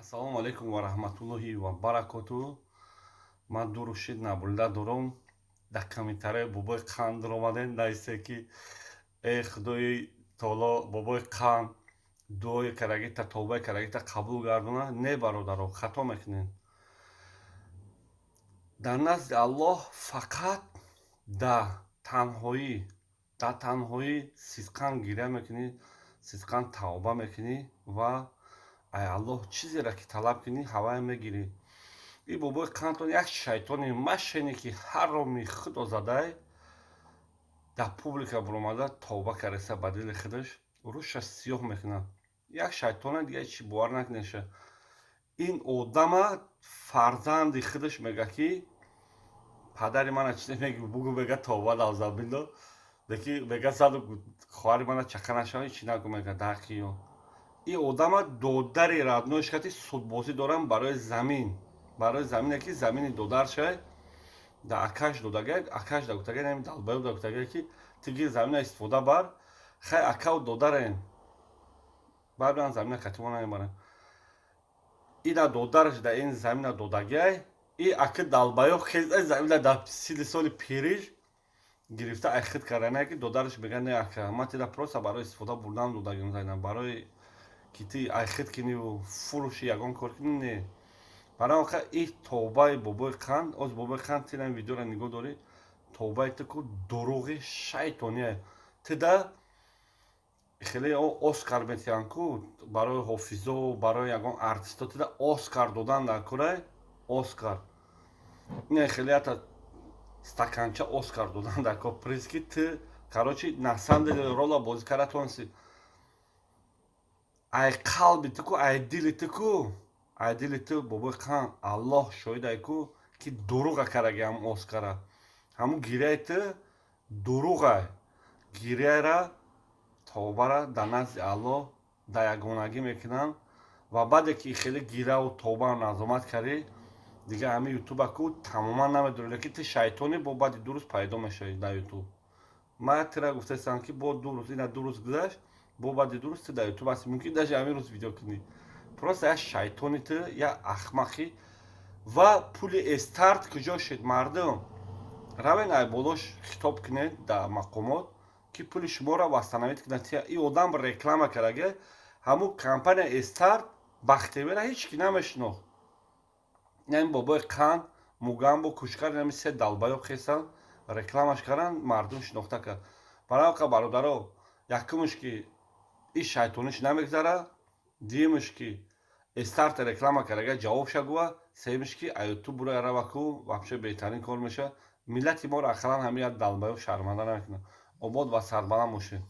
Ассалому алайкум ва раҳматуллоҳи ва баракоту. Ман дурушид набулда дорам. Дар комментарияи бобои қанд омадем, нависе ки э худои таоло, бобои қанд дуои карагита, тавбаи карагита қабул гардона. Не, бародаро, хато мекунед. Дар назди Аллоҳ фақат дар танҳоӣ сидқан гиря мекунӣ, сидқан тавба мекунӣ ва ай Аллоҳ чизеро ки талаб кунӣ, ҳавая мегирӣ. И бобои қандтон як шайтони мошенники ҳароми худо задай дар публика буромада тавба кареса, ба дили худаш рӯша сиёҳ мекунад. Як шайтона, дига ҳечи бовар накунеша. Ин одама фарзанди худаш мега ки падари мана чизе меги, бугу, мега, тавба навзабило леки мега заду хоҳари мана чақа нашава, ҳечи нагу, мега дақиё. Ин одама додари родной ш кати судбозӣ дорам барои замин, барои замине ки замини додаршай да акаш додагай, акаш да гуфтагай, нами долбоёб да гуфтагай ки ту гир, замина истифода бар. Хай, акау додарен баъдан замина катимо намебаранд. Ина додараш да ин замина додагай, и аки долбоёб хеза замина дар сини соли пириш гирифта айхид карданае ки додараш мега: «Не, ака, ман тира просто барои истифода бурдан додагим замина, барои ки ти айхид киниву фурӯши, ягон кор кини, не». Барои оха и тавбаи бобои қанд оз, бобои қанд, тира ин видеоро нигоҳ дорӣ, тавбаи ту ку дурӯғи шайтоние. Тида хеле Оскар метиҳанд ку барои ҳофизо, барои ягон артисто, тида Оскар додан дар курай Оскар не, хеле ята стаканча Оскар додан дар кор, приз ки ту, короче, на самом деле рола бозӣ карда тонисти. Ай қалби ту ку, ай дили ту ку, ай дили ту, бобои қанд, Аллоҳ шоҳидай ку ки дурӯға кардаги. Ҳамун Оскара, ҳамун гиряи ту дурӯғай. Гиряра, тавбара дар назди Аллоҳ дар ягонагӣ мекунанд ва баъде ки хеле гиряву тавбаро назомат кардӣ, дигар ҳамин ютуба ку тамоман намедонӣ, лекин ту шайтонӣ, бо баъди 2 рӯз пайдо мешавӣ дар Ютуб. Ман тира гуфтаистам ки бо 2 рӯз, ина 2 рӯз гузашт, бо баъди 2 рӯз ту дар Ютуб ҳасти, мумкин даже ҳамин рӯз видео кунӣ. Просто як шайтони ту, як ахмақӣ. Ва пули Эстарт куҷо шуд? Мардум, равен, ай болош хитоб кунед дар мақомот ки пули шуморо восстановить кунад. И одам реклама кардаге ҳамун компания Эстарт. Бахтевера ҳеҷ ки намешинохт. Ин бобои қанд, Мугамбо, Кушкар, инами се долбоёб хестанд, рекламаш карданд, мардум шинохта кард. Барои оқа, бародаро, якумш ки ин шайтониш намегзара, дуюмш ки Эстарта реклама кардага ҷавоб шагува, сеюмш ки аютуб буроя рава ку, вообще беҳтарин кор мешавад. Миллати моро ақаллан ҳамин як долбоёб шарманда намекунад. Обод ва сарбаланд бошед.